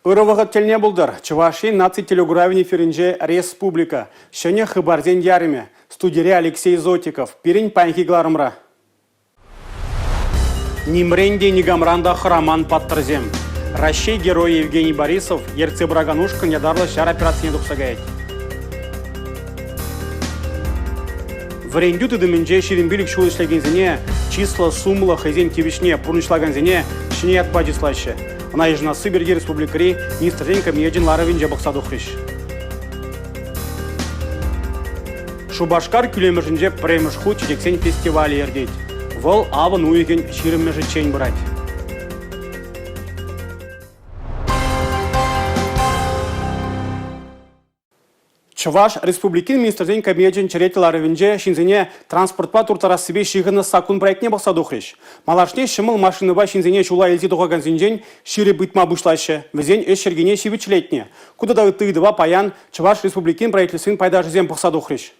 Ырӑ вӑхӑт тӗлне пултӑр. Чӑваш Ен наци телекуравӗн эфирӗнче «Республика. Ҫӗнӗ хыпарсен ярӑмӗ». Студире Алексей Зотиков. Пирӗн паянхи кӑларӑмра. Нимрен те никамран та хӑраман паттӑрсем. Раҫҫей Геройӗ Евгений Борисов ертсе пыракан ушкӑн ятарлӑ ҫар операцине тухса каять. Вӗрентӳ тытӑмӗнче 25 ҫул ӗҫлекенсене чыслӑ, сумлӑ хӑйсен тивӗҫне пурнӑҫлакансене ҫӗнӗ ятпа чыслаҫҫӗ. Ӑна йышӑнасси пирки республикӑри Министрсен Кабинечӗн ларӑвӗнче пӑхса тухрӗҫ. Шупашкар кӳлемӗшӗнче пӗрремӗш хут чечексен фестивалӗ иртет. Вӑл авӑн уйӑхӗн ҫирӗммӗшӗччен пырать. Чӑваш Республикин Министрсен Кабинечӗн черетлӗ ларӑвӗнче ҫынсене транспортпа турттарассипе ҫыхӑннӑ саккун проектне пӑхса тухрӗҫ. Малашне ҫӑмӑл машинӑпа ҫынсене ҫула илсе тухакансенчен ҫирӗп ыйтма пуҫлаҫҫӗ, вӗсен ӗҫ йӗркине ҫивӗчлетнӗ. Ку тата ытти ыйтӑва паян Чӑваш Республикин Правительствин пайташӗсем пӑхса тухрӗҫ.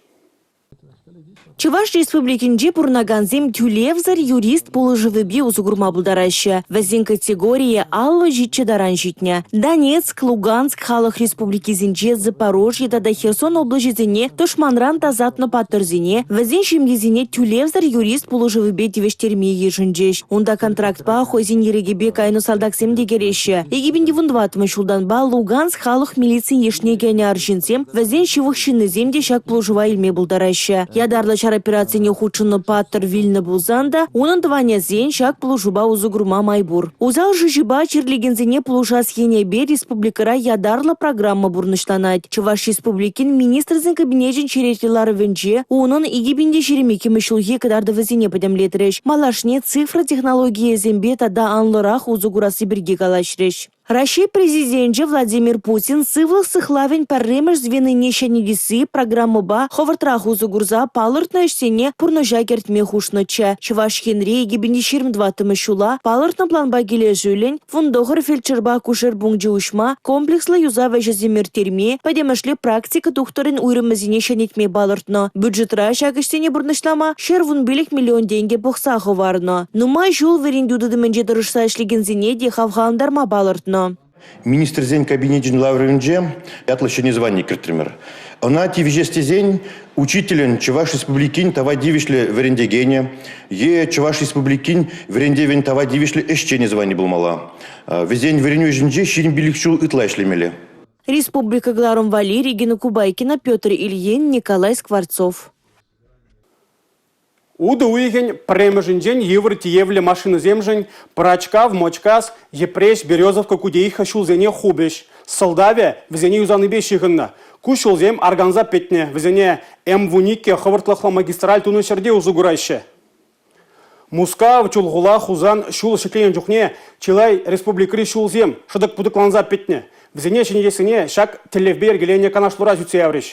Чӑваш Республикинче пурӑнакансем тӳлевсӗр юрист пулӑшӑвӗпе усӑ курма пултараҫҫӗ. Вӗсен категорийӗ 57 таран ҫитнӗ. Донецк, Луганск халӑх республикисенче Запорожье тата Херсон облаҫӗсене тӑшманран тасатнӑ паттӑрсене, вӗсен ҫемйисене тӳлевсӗр юрист пулӑшӑвӗпе тивӗҫтерме йышӑнчӗҫ. Унта контрактпа хӑйсен ирӗкӗпе кайнӑ салтаксем те кӗреҫҫӗ. 2014 ҫултанпа Луганск халӑх милицин йышне кӗнӗ арҫынсем Вӗсен ҫывӑх ҫыннисем те ҫак пулӑшӑва илме пултараҫҫӗ. Ятарлӑ ҫар операцине хутшӑннӑ паттӑр вилнӗ пулсан та унӑн тӑванӗсен ҫак пулӑшупа усӑ курма май пур. Усал шыҫӑпа чирлекенсене пулӑшас енӗпе республикӑра ятарлӑ программа пурнӑҫланать. Чӑваш Республикин Министрсен Кабинечӗн черетлӗ ларӑвӗнче унӑн 2022 ҫулхи кӑтартӑвӗсене пӗтӗмлетрӗҫ. Малашне цифра технологийӗсемпе тата анлӑрах усӑ курасси пирки калаҫрӗҫ. Раҫҫей Президенчӗ Владимир Путин сывлӑх сыхлавӗн пӗрремӗш звенине ҫӗнетесси программӑпа хӑвӑртрах усӑ курса палӑртнӑ ӗҫсене пурнӑҫа кӗртме хушнӑччӗ. Чӑваш Енре 2024 ҫула палӑртнӑ планпа килӗшӳллӗн 19 фельдшерпа акушер пункчӗ уҫма, комплекслӑ юсав ӗҫӗсем ирттерме, пӗтӗмӗшле практика тухтӑрӗн уйрӑмӗсене ҫӗнетме палӑртнӑ. Бюджетра ҫак ӗҫсене пурнӑҫлама 115 миллион тенкӗ пӑхса хӑварнӑ. Нумай ҫул вӗрентӳ тытӑмӗнче тӑрӑшса ӗҫлекенсене те хавхалантарма палӑртнӑ. Министрсен кабинечӗн ларӑвӗнче ятлӑ ҫӗнӗ звани кӗртрӗмӗр. Ӑна тивӗҫес тесен учителӗн Чӑваш Республикин тава тивӗҫлӗ вӗрентекенӗ е Чӑваш Республикин вӗрентӗвӗн тава тивӗҫлӗ ӗҫченӗ звани пулмалла. Вӗсен вӗренӳ ӗҫӗнче 25 ҫул ытла ӗҫлемелле. Республика кӑларӑм валли Регина Кубайкина, Петр Ильин, Николай Скворцов. Утӑ уйӑхӗн пӗрремӗшӗнчен йывӑр тиевлӗ машинӑсемшӗн Пӑрачкав, Мочкас, Йӗпреҫ, Березовка, Кутеиха ҫулсене хупӗҫ. Сӑлтавӗ вӗсене юсанипе ҫыхӑннӑ. Ку ҫулсем арканса пӗтнӗ, вӗсене М12 хӑвӑртлӑхлӑ магистраль тунӑ ҫӗрте усӑ кураҫҫӗ. Мускав, Чулхула, Хусан ҫул ҫӗкленӗ чухне чылай республикӑри ҫулсем шӑтӑк-путӑкланса пӗтнӗ. Вӗсене ҫӗнетессине ҫак тӗллевпе йӗркеленӗ канашлура сӳтсе яврӗҫ.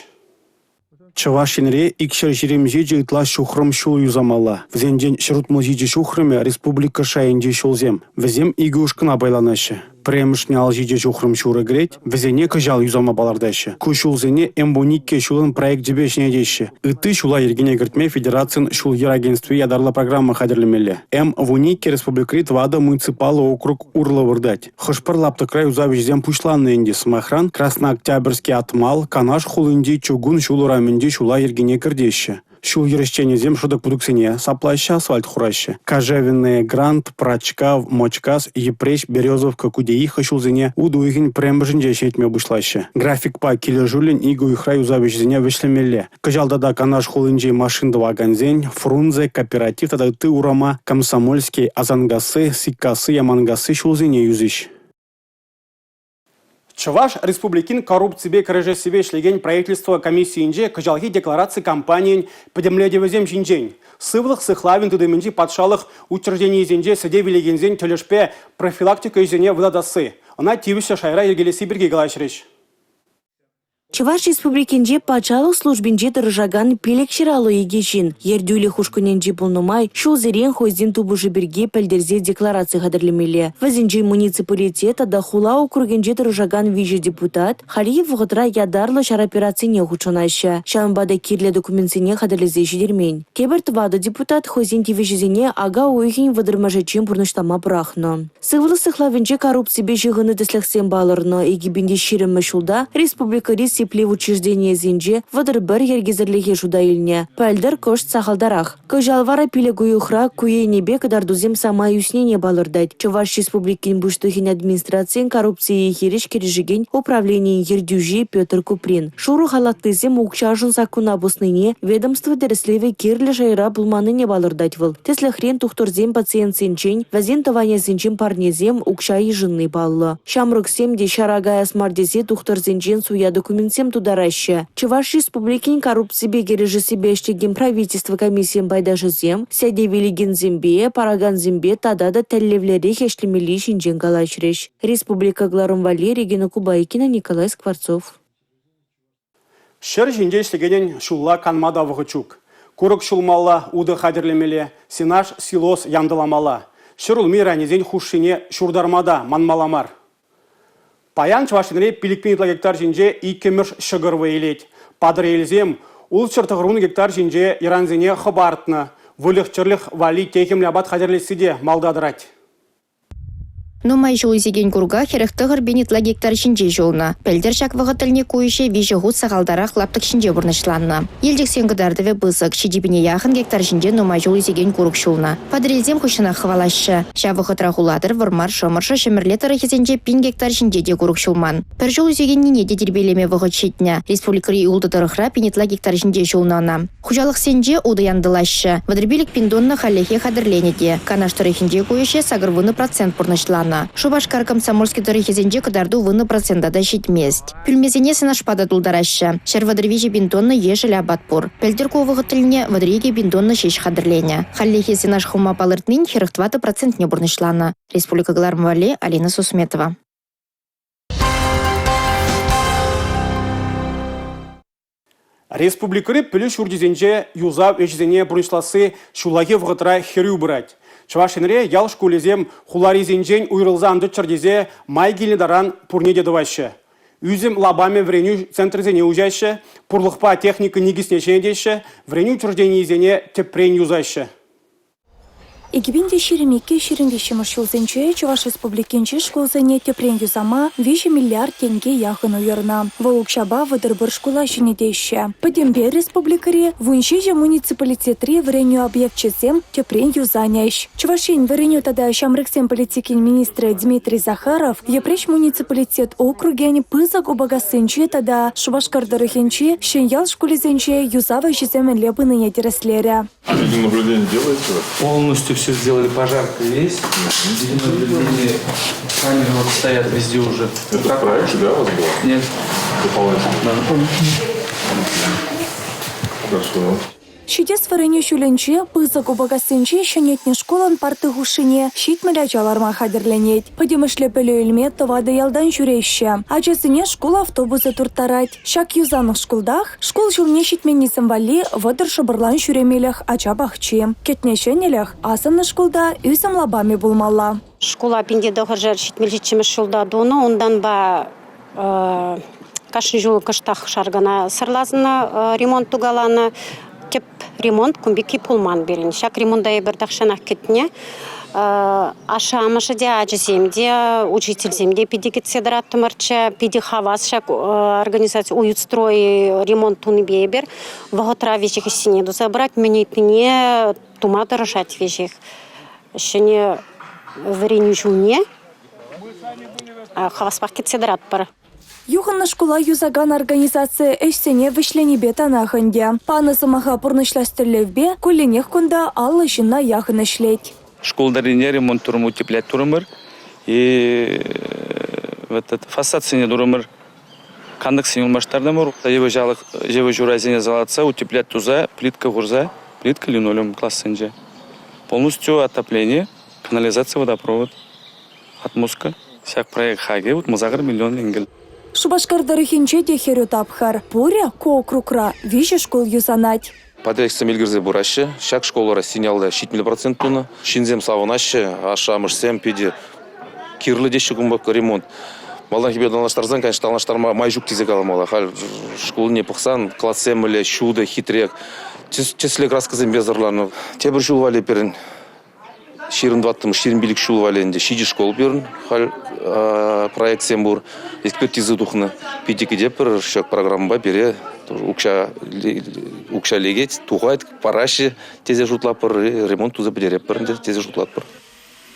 Чӑваш Енре 227 ытла ҫухрӑм ҫул юсамалла. Вӗсенчен 167 ҫухрӑмӗ республика шайӗнчи ҫулсем. Вӗсем икӗ ушкӑна пайланаҫҫӗ. Пӗрремӗшне 57 ҫухрӑм ҫурӑ кӗрет, вӗсене кӑҫал юсама палӑртаҫҫӗ. Ку ҫулсене М12 ҫулӑн проекчӗпе ҫӗнетеҫҫӗ. Ытти ҫула йӗркене кӗртме федерацин ҫул-йӗр агентстви ятарлӑ программа хатӗрлемелле. М12 республикӑри тӑватӑ муниципаллӑ округ урлӑ выртать. Хӑш-пӗр лаптӑкра юсав ӗҫӗсем пуҫланнӑ ӗнтӗ. Сӑмахран, Краснооктябрьски Атмал, Канаш хулинчи чукун ҫул урамӗнчи ҫула йӗркене кӗртеҫҫӗ. Ҫул-йӗр ӗҫченӗсем шӑтӑк-путӑксене саплаҫҫӗ, асфальт хураҫҫӗ. Кожевенная, Грант, Пӑрачкав, Мочкас, Йӗпреҫ, Березовка, Кудеиха ҫулсене утӑ уйӑхӗн пӗрремӗшӗнче ҫӗнетме пуҫлаҫҫӗ. Графикпа килӗшӳллӗн икӗ уйӑхра юсав ӗҫӗсене вӗҫлемелле. Кӑҫал тата Канаш хулинчи машин тӑвакансен, Фрунзе, Кооператив тата ытти урама, Комсомольски, Асанкасси, Сиккасси, Яманкасси ҫулсене юсӗҫ. Чӑваш Республикин коррупципе кӗрешессипе ӗҫлекен правительство комиссийӗнче кӑҫалхи деклараци кампанийӗн пӗтӗмлетӗвӗсем ҫинчен сывлӑх сыхлавӗн тытӑмӗнчи патшалӑх учрежденийӗсенче сӗтев илекенсен тӗлӗшпе профилактика ӗҫӗсене вӑйлатасси, ӑна тивӗҫлӗ шайра йӗркелесси пирки калаҫрӗҫ. Чӑваш Республикинче патшалӑх службинче тӑрӑшакан 552 ҫын ертӳлӗх ушкӑнӗнче пулнӑ май ҫулсерен хӑйсен тупӑшӗ пирки пӗлтерсе деклараци хатӗрлемелле. Вӗсенчен муниципалитет тата хула округӗнче тӑрӑшакан 3 депутат хальхи вӑхӑтра ятарлӑ ҫар операцине хутшӑнаҫҫӗ, ҫавӑнпа та кирлӗ документсене хатӗрлесе ҫитермен. Тепӗр 4 депутат хӑйсен тивӗҫӗсене ака уйӑхӗн 30-мӗшӗччен пурнӑҫлама пӑрахнӑ. Сывлӑх сыхлавӗнче коррупципе ҫыхӑннӑ тӗслӗхсем палӑрнӑ. 2020-мӗш ҫулта республикӑри сиплев учрежденийӗсенче 31 йӗркесӗрлӗхе шута илнӗ. Пӗлтӗр кӑшт сахалтарах. Кӑҫал вара 5 уйӑхра ку енӗпе кӑтартусем самай ӳснине палӑртать Чӑваш Республикин Пуҫлӑхӗн администрацийӗн коррупцие хирӗҫ кӗрешекен управленийӗн ертӳҫи Петр Куприн. Шурӑ халатлисем укҫашӑн саккуна пӑснине, ведомство тӗрӗслевӗ кирлӗ шайра пулманнине палӑртать вӑл. Тӗслӗхрен, тухтӑрсем пациентсенчен, вӗсен тӑванӗсенчен парнесем, укҫа йышӑнни паллӑ. Ҫамрӑксем те ҫара каяс мар тесе тухтӑрсенчен суя документсем тутараҫҫӗ. Чӑваш Республикин коррупципе кӗрешессипе ӗҫлекен правительство комиссийӗн пайташӗсем сӗтев илекенсемпе, паракансемпе тата та тӗллевлӗрех ӗҫлемелли ҫинчен калаҫрӗҫ. Республика кӑларӑм валли Регина Кубайкина, Николай Скворцов. Ҫӗр ҫинче ӗҫлекенӗн ҫулла канма та вӑхӑт ҫук. Курӑк ҫулмалла, утӑ хатӗрлемелле, сенаж, силос янтӑламалла. Ҫӗр улми ранисен хушшине ҫуртарма та манмалла мар. Паян Чӑваш Енре 5 000 ытла гектар ҫинче иккӗмӗш ҫӑкӑр вӑй илет. Патӑрьелсем 690 гектар ҫинче йӑрансене хӑпартнӑ. Выльӑх-чӗрлӗх валли техӗмлӗ апат хатӗрлесси те малта тӑрать. Нумай ҫул ӳсекен курӑка 49 пин ытла гектар ҫинче ҫулнӑ. Пӗлтӗр ҫак вӑхӑт тӗлне ку ӗҫе виҫӗ хут сахалтарах лаптӑк ҫинче пурнӑҫланнӑ. Елчӗксен кӑтартӑвӗ пысӑк, 7 пине яхӑн гектар ҫинче нумай ҫул ӳсекен курӑк ҫулнӑ. Патӑрьелсем хыҫҫӑнах хӑвалаҫҫӗ. Ҫав вӑхӑтрах Улатӑр, Вӑрмар, Шӑмӑршӑ, Ҫӗмӗрле тӑрӑхӗсенче пин гектар ҫинче те курӑк ҫулман. Пӗр ҫул ӳсекеннине те тирпейлеме вӑхӑт ҫитнӗ. Республикӑри ултӑ тӑрӑхра пин ытла гектар ҫинче ҫулнӑ ӑна. Хуҫалӑхсенче утӑ янтӑлаҫҫӗ. 35 пин тонна хальлӗхе хатӗрленӗ те. Канаш тӑрӑхӗнче ку ӗҫе 80 процент пурнӑҫланӑ. Шупашкар, Комсомольски тӑрӑхӗсенче кӑтарту 10 процента та ҫитмест. Пӳлмесене сенажпа та тултараҫҫӗ. 133 пин тонна ешӗл апат пур. Пӗлтӗр ку вӑхӑт тӗлне 32 пин тонна ҫеҫ хатӗрленӗ. Хальлӗхе сенаж хывма палӑртнин 44 процентне пурнӑҫланӑ. Республика кӑларӑмӗ валли Алина Сусметова. Республикӑри пӗлӳ ҫурчӗсенче юсав ӗҫӗсене пурнӑҫласси ҫуллахи вӑхӑтра хӗрӳ пырать. Чӑваш Енре ял шкулӗсем хуларисенчен уйрӑлса ан тӑччӑр тесе май килнӗ таран пурне те тӑваҫҫӗ. Ӳсӗм лапамӗ вӗренӳ центрӗсене уҫаҫҫӗ, пурлӑхпа техника никӗсне ҫӗнетеҫҫӗ, вӗренӳ учрежденийӗсене тӗпрен юсаҫҫӗ. 2022-2023 ҫулсенче Чӑваш Республикинчи шкулсене тӗпрен юсама 3 миллиард тенке яхӑн уйӑрнӑ. Вӑл укҫапа 31 шкула ҫӗнетеҫҫӗ. Пӗтӗмпе республикӑри 17 муниципалитетри вӗренӳ объекчӗсем тӗпрен юсанӗҫ. Чӑваш Ен вӗренӳ тата ҫамрӑксен политикин министрӗ Дмитрий Захаров Йӗпреҫ муниципалитет округӗн Пысӑк Упакассинчи тата Шупашкар тӑрӑхӗнчи Ҫӗньял шкулӗсенче юсав ӗҫӗсем мӗнле пынине тӗрӗслерӗ. Видеонаблюдение делаете вы? Полностью все сделали, пожарка есть. Видеонаблюдение, камеры вот стоят везде уже. Это в проекте, да, у вас было? Нет. Дополнительно? Да. Хорошо. Ҫитес вӗренӳ ҫулӗнче Пысӑк Упакассинчи ҫӗнетнӗ шкулӑн парти хушшине 70 ача ларма хатӗрленет. Пӗтӗмӗшле пӗлӳ илме тӑватӑ ялтан ҫӳреҫҫӗ. Ачасене шкул автобусӗ турттарать. Ҫак юсанӑ шкултах шкул ҫулне ҫитменнисем валли 30 шӑпӑрлан ҫӳремелӗх ача пахчи. Кӗтнӗ ҫӗнӗлӗх асӑннӑ шкулта ӳсӗм лапамӗ пулмалла. Шкула 1977 ҫулта тунӑ. Унтанпа кашни ҫул кӑштах шаркӑна сӑрласӑннӑ, ремонт тукаланӑ. Тӗп ремонт кун пекки пулман пирӗн. Ҫак ремонта эпир тахҫанах кӗтнӗ. Ашшӗ-амӑшӗ те, ачасем те, учительсем те питӗ кӗтсе тӑраттӑмӑрччӗ. Питӗ хавас ҫак организаци «Уютстрой» ремонт тунипе эпир вӑхӑтра веҫех ӗҫсене туса пырать, мӗн ыйтнине тума тӑрӑшать веҫех. Ҫӗнӗ вӗренӳ ҫулне хаваспах кӗтсе тӑратпӑр. Юхӑннӑ шкула юсакан организаци ӗҫсене вӗҫленипе танах ӗнтӗ. Панӑ сӑмаха пурнӑҫлас тӗллевпе кулленех кунта 50 ҫынна яхӑн ӗҫлет. Шкул тӑррине ремонт турӑм, утеплять турӑмӑр. И вот фасадсене турӑмӑр. Кантӑксене улмаштартӑмӑр. Йывӑҫ урайсене салатса, утеплять туса, плитка хурса, плитка линолеум классенче. Полностью отопление, канализация, водопровод. Отмостка. Ҫак проект хакӗ 68 миллион тенкӗ. Шупашкар тӑрӑхӗнче те хӗрӳ тапхӑр. Пурӗ ку округра виҫӗ шкул юсанать. Подрядчиксем ӗлкӗрсе пыраҫҫӗ. Ҫак школӑра Синялта 70% тунӑ. Ҫынсем савӑнаҫҫӗ, ашшӗ-амӑшсем питӗ кирлӗ теҫҫӗ кунпа ремонт. Малтанхипе танлаштарсан, конечно, танлаштарма май ҫук тесе каламалла. Халь шкулне пӑхсан классем мӗнле ҫутӑ, хитре, тӗслӗ краскӑсемпе сӑрланӑ. Тепӗр ҫул валли пирӗн 24-мӗш, 25 ҫул валли ӗнтӗ ҫичӗ школ пирӗн халь проектсем пур, экспертиза тухнӑ. Питӗ кӗтетпӗр ҫак программӑпа пире укҫа, укҫа лекет, тухать, параҫҫӗ тесе шутлатпӑр, ремонт туса пӗтеретпӗр ӗнтӗ тесе шутлатпӑр.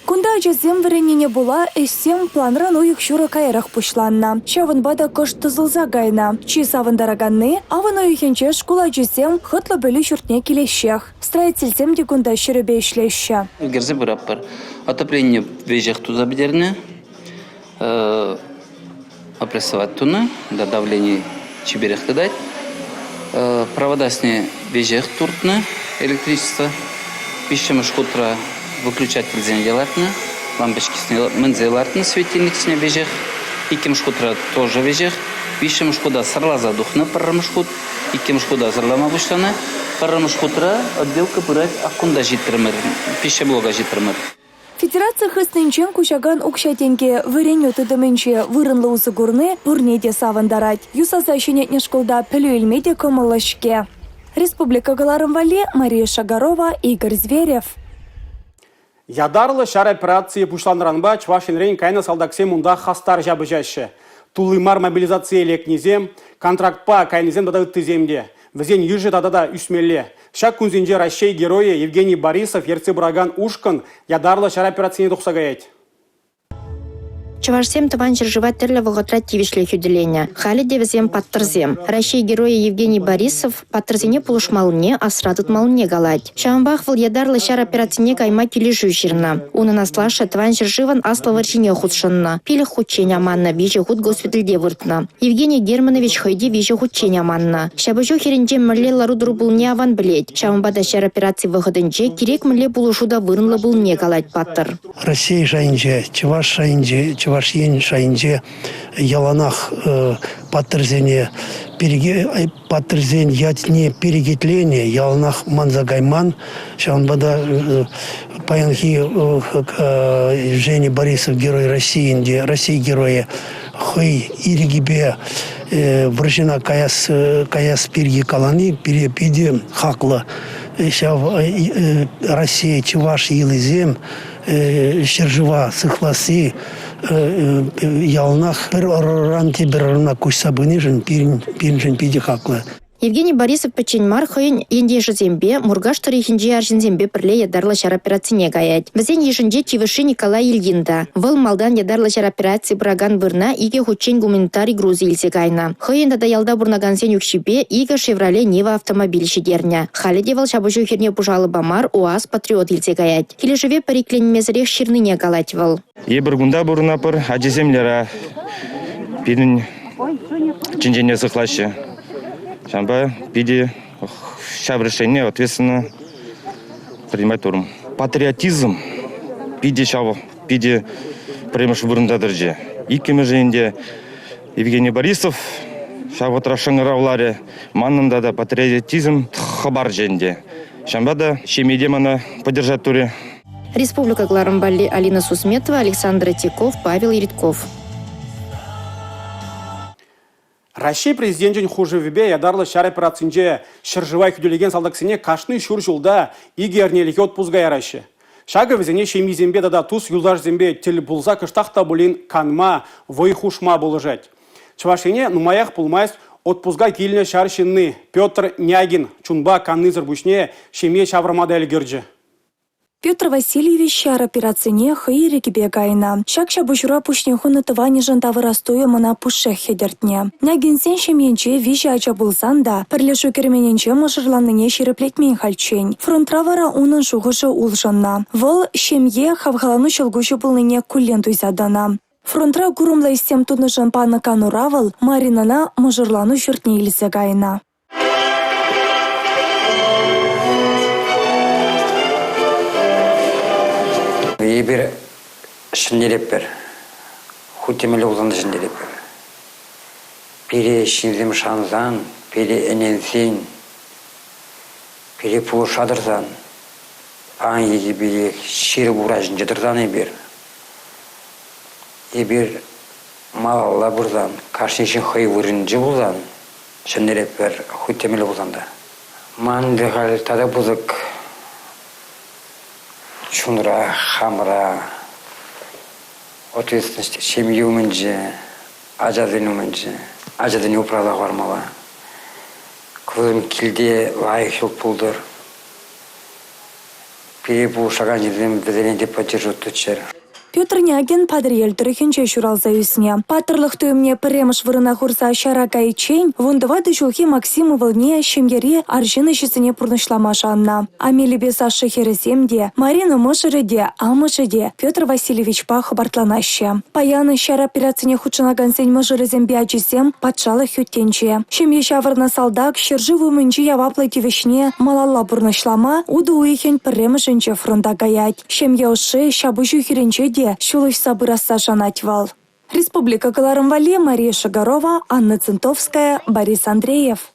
Кунта ачасем вӗреннине пула ӗҫсем планран уйӑх ҫурӑ каярах пуҫланнӑ. Ҫавӑнпа та кӑшт тӑсӑлса кайнӑ. Чи савӑнтараканни – авӑн уйӑхӗнче шкул ачисем хӑтлӑ пӗлӳ ҫуртне килеҫҫех. Строительсем те кунта ҫӗрӗпе ӗҫлеҫҫӗ. Ӳкерсе пыратпӑр. Отопление веҫех туса пӗтернӗ. Опрессовать тунӑ, давлени чиперех тытать. Проводасне веҫех туртнӑ электричество. Виҫҫӗмӗш хутра выключательсене те лартнӑ, лампочкисене мӗнсе лартнӑ светильниксене веҫех. Иккӗмӗш хутра тоже веҫех. Виҫҫӗмӗш хута сӑрласа тухнӑ пӗрремӗш хут. Иккӗмӗш хута сӑрлама пуҫланӑ. Пӗрремӗш хутра отделка пырать, ак кунта ҫитрӗмӗр, пищеблока ҫитрӗмӗр. Федераци хыснинчен куҫакан укҫа-тенке вӗренӳ тытӑмӗнче вырӑнлӑ усӑ курни пурне те савӑнтарать. Юсаса ҫӗнетнӗ шкулта пӗлӳ илме те кӑмӑллӑ-ҫке. Республика кӑларӑм валли Мария Шагарова, Игорь Зверев. Ятарлӑ ҫар операцийӗ пуҫланнӑранпа Чӑваш Енрен кайнӑ салтаксем унта хастар ҫапӑҫаҫҫӗ. Тулли мар мобилизацие лекнисем, контрактпа кайнисем тата ыттисем те. Вӗсен йышӗ тата та ӳсмелле. Ҫак кунсенче Раҫҫей Геройӗ Евгений Борисов ертсе пыракан ушкӑн ятарлӑ ҫар операцине тухса каять. Чӑвашсем Тӑван ҫӗршыва тӗрлӗ вӑхӑтра тивӗҫлӗ хӳтӗленӗ. Халӗ те вӗсем паттӑрсем. Раҫҫей Геройӗ Евгений Борисов паттӑрсене пулӑшмаллине, асра тытмаллине калать. Ҫавӑнпах вӑл ятарлӑ ҫар операцине кайма килӗшӳ ҫырнӑ. Унӑн аслашшӗ Тӑван ҫӗршывӑн Аслӑ вӑрҫине хутшӑннӑ. Пилӗк хутчен аманнӑ, виҫӗ хут госпитальте выртнӑ. Евгений Германович хӑй те виҫӗ хутчен аманнӑ. Ҫапӑҫу хирӗнче мӗнле лару-тӑру пулнине аван пӗлет. Ҫавӑнпа та ҫар операци вӑхӑтӗнче кирек мӗнле пулӑшу та вырӑнлӑ пулнине калать паттӑр. Раҫҫей шайӗнче, Чӑваш шайӗнче, Чӑваш Ен шайӗнче яланах паттӑрсене паттӑрсен ятне перекетленӗ, яланах манса кайман. Ҫавӑнпа та паянхи Женя Борисов Герой России ӗнтӗ, Россия геройӗ хӑй ирӗкӗпе вӑрҫӑна каяс, каяс пирки калани пире питӗ хаклӑ. Ҫав Россия чӑваш йӑлисем ҫӗршыва сыхласси яланах пӗр ӑруран тепӗр ӑруна куҫса пынишӗн пирӗншӗн питӗ хаклӑ. Евгений Борисов пӗччен мар хӑйӗн ентешӗсемпе, Муркаш тӑрӑхӗнчи арҫынсемпе пӗрле ятарлӑ ҫар операцине каять. Вӗсен йышӗнче Чивӑшри Николай Ильин та. Вӑл малтан ятарлӑ ҫар операцийӗ пыракан вырӑна икӗ хутчен гуманитари грузӗ илсе кайнӑ. Хӑйӗн тата ялта пурӑнакансен укҫипе икӗ «Шевроле Нива» автомобиль ҫитернӗ. Халӗ те вӑл ҫапӑҫу хирне пуш алӑпа мар, УАЗ «Патриот» илсе каять. Килӗшӗве пӗр иккӗленмесӗрех ҫырнине калать вӑл. Эпир кунта пурӑнатпӑр, ачасем лера пирӗн чӗнчене сыхлаҫҫӗ. Ҫавӑнпа питӗ ҫав решение ответственно принимать турӑм. Патриотизм питӗ ҫав, питӗ пӗрремӗш вырӑнта тӑчӗ. Иккӗмӗшӗ ӗнтӗ Евгений Борисов ҫав вӑхӑтра шӑнкӑравларӗ. Манӑн тата патриотизм хӑпарчӗ ӗнтӗ. Ҫавӑнпа та ҫемье те мана поддержать турӗ. Республика кӑларӑм валли Алина Сусметова, Александр Тиков, Павел Иритков. Раҫҫей Президенчӗн хушӑвӗпе ятарлӑ ҫар операцинче ҫӗршыва хӳтӗлекен салтаксене кашни ҫур ҫулта икӗ эрнелӗхе отпуска яраҫҫӗ. Ҫакӑ вӗсене ҫемйисемпе тата тус-юлташӗсемпе тӗл пулса кӑштах та пулин канма, вӑй хушма пулӑшать. Чӑваш Ене нумаях пулмасть отпуска килнӗ ҫар ҫынни Петр Нягин чунпа каннисӗр пуҫне ҫемье ҫавӑрма та ӗлкӗрчӗ. Петр Васильевич ҫар операцине хӑй ирӗкӗпе кайнӑ. Ҫак ҫапӑҫура пуҫне хунӑ тӑванӗшӗн тавӑрас туйӑм ӑна пушшех хӗтӗртнӗ. Нягинсен ҫемйинче виҫӗ ача пулсан та пӗрлешӳ керменӗнче мӑшӑрланнине ҫирӗплетмен хальччен. Фронтра вара унӑн шухӑшӗ улшӑннӑ. Вӑл ҫемье хавхалану ҫӑлкуҫӗ пулнине куллен туйса тӑнӑ. Фронтра курӑмлӑ ӗҫсем тунӑшӑн панӑ канура вӑл Маринӑна мӑшӑрлану ҫуртне илсе кайнӑ. Эпир ҫӗнтеретпӗр. Хуть те мӗнле пулсан та ҫӗнтеретпӗр. Пире ҫынсем шансан, пире ӗненсен, пире пулӑшса тӑрсан, паянхи пекех ҫирӗп ура ҫинче тӑрсан эпир, эпир малалла пырсан, кашни ҫын хӑй вырӑнӗнче пулсан, ҫӗнтеретпӗр, хуть те мӗнле пулсан та. Ман ӗнтӗ халь тата пысӑк чунра, хамра ответственность ҫемье умӗнче, ачасен умӗнче. Ачасене упраса хӑвармалла. Вӗсем килте лайӑх ҫурт пултӑр. Пире пулӑшакан ҫынсем вӗсене те поддерживать туччӑр. Петр Нягин Патӑрьел тӑрӑхӗнче ҫуралса ӳснӗ. Паттӑрлӑх туйӑмне пӗрремӗш вырӑна хурса ҫара кайиччен 14 ҫулхи Максим ывӑлне ҫемьери арҫын ӗҫӗсене пурнӑҫлама шаннӑ. Амелипе Саша хӗрӗсем те, Марина мӑшӑрӗ те, амӑшӗ те Петр Васильевичпа хӑпартланаҫҫӗ. Паян ҫар операцине хутшӑнакансен мӑшӑрӗсемпе ачисем патшалӑх хӳттинче. Ҫемье ҫавӑрнӑ салтак ҫӗршыв умӗнчи яваплӑ тивӗҫне малалла пурнӑҫлама утӑ уйӑхӗн пӗрремӗшӗнче фронта каять. Ҫемье ӑшши ҫапӑҫу хирӗнче те ҫул уҫса пырасса шанать вӑл. Республика кӑларӑм валли Мария Шагарова, Анна Центовская, Борис Андреев.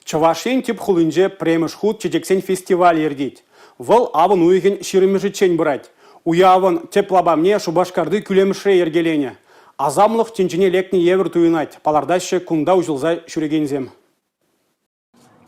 Чӑваш Ен тӗп хулинче пӗрремӗш хут чечексен фестивалӗ иртет. Вӑл авӑн уйӑхӗн 20-мӗшӗччен пырать. Уявӑн тӗп лапамне Шупашкарти кӳлемӗшре йӗркеленӗ. Асамлӑх тӗнчине лекнӗ евӗр туйӑнать, палӑртаҫҫӗ кунта уҫӑлса ҫӳрекенсем.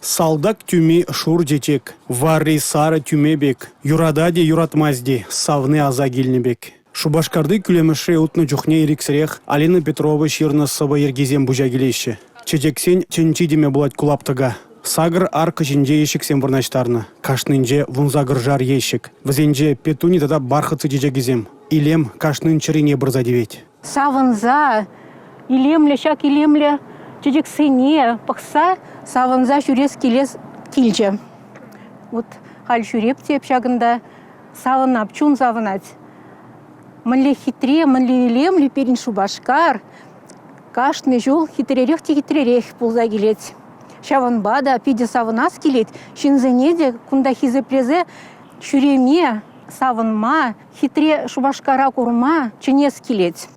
Салтак тӳми шур чечек, варри сарӑ тӳме пек, юратать-и, юратмасть-и, савни аса килнӗ пек. Шупашкарти кӳлемӗшре утнӑ чухне ирӗксӗрех Алина Петрова ҫырнӑ сӑвӑ йӗркисем пуҫа килеҫҫӗ. Чечексен тӗнчи теме пулать ку лаптӑка. Сакӑр арка ҫинче ещӗксем вырнаҫтарнӑ. Кашнинче вунсакӑршар ещӗк. Вӗсенче петуни тата бархатцы чечекӗсем. Илем кашнин чӗрине пырса тивет. Савӑнса, илемлӗ ҫак илемлӗ чечексене пӑхса савӑнса ҫӳрес килес килчӗ. Вот халь ҫӳреп те эп ҫакӑнта савӑнап, чун савӑнать. Мӗнле хитре, мӗнле илемлӗ пирӗн Шупашкар. Кашни ҫул хитререх те хитререх пулса килет. Ҫавӑнпа та питӗ савӑнас килет. Ҫынсене те кунта хисеплесе ҫӳреме, савӑнма, хитре Шупашкара курма чӗнес килет.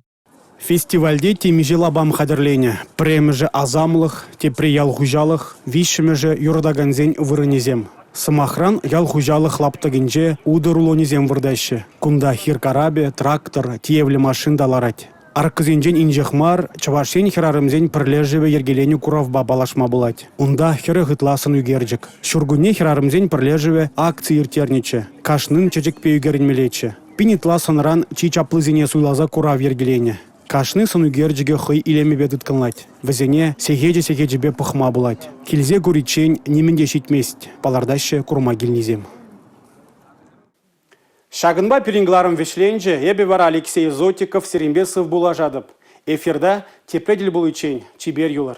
Фестивальте темиҫе лапам хатӗрленӗ. Пӗрремӗшӗ асамлӑх, тепри ял хуҫалӑх, виҫҫӗмӗшӗ юратакансен вырӑнӗсем. Сӑмахран, ял хуҫалӑх лаптӑкӗнче утӑ рулонӗсем выртаҫҫӗ. Кунта хир карапӗ, трактор, тиевлӗ машин та ларать. Аркӑсенчен инҫех мар Чӑваш Ен хӗрарӑмсен пӗрлешӗвӗ йӗркеленӗ куравпа паллашма пулать. Унта 40 ытла сӑн ӳкерчӗк. Ҫуркунне хӗрарӑмсен пӗрлешӗвӗ акци ирттернӗччӗ. Кашнин чечекпе ӳкерӗнмеллеччӗ. Пин ытла сӑнран чи чаплисене суйласа курав йӗркеленӗ. Кашни сӑн ӳкерчӗкӗ хӑй илемӗпе тыткӑнлать. Вӗсене сехечӗ-сехечӗпе пӑхма пулать. Килсе куриччен нимӗн те ҫитмест, палӑртаҫҫӗ курма килнисем. Ҫакӑнпа пирӗн кӑларӑм вӗҫленчӗ. Эпӗ вара Алексей Зотиков сирӗнпе сыв пуллашатӑп. Эфирта тепре тӗл пуличчен чипер юлӑр.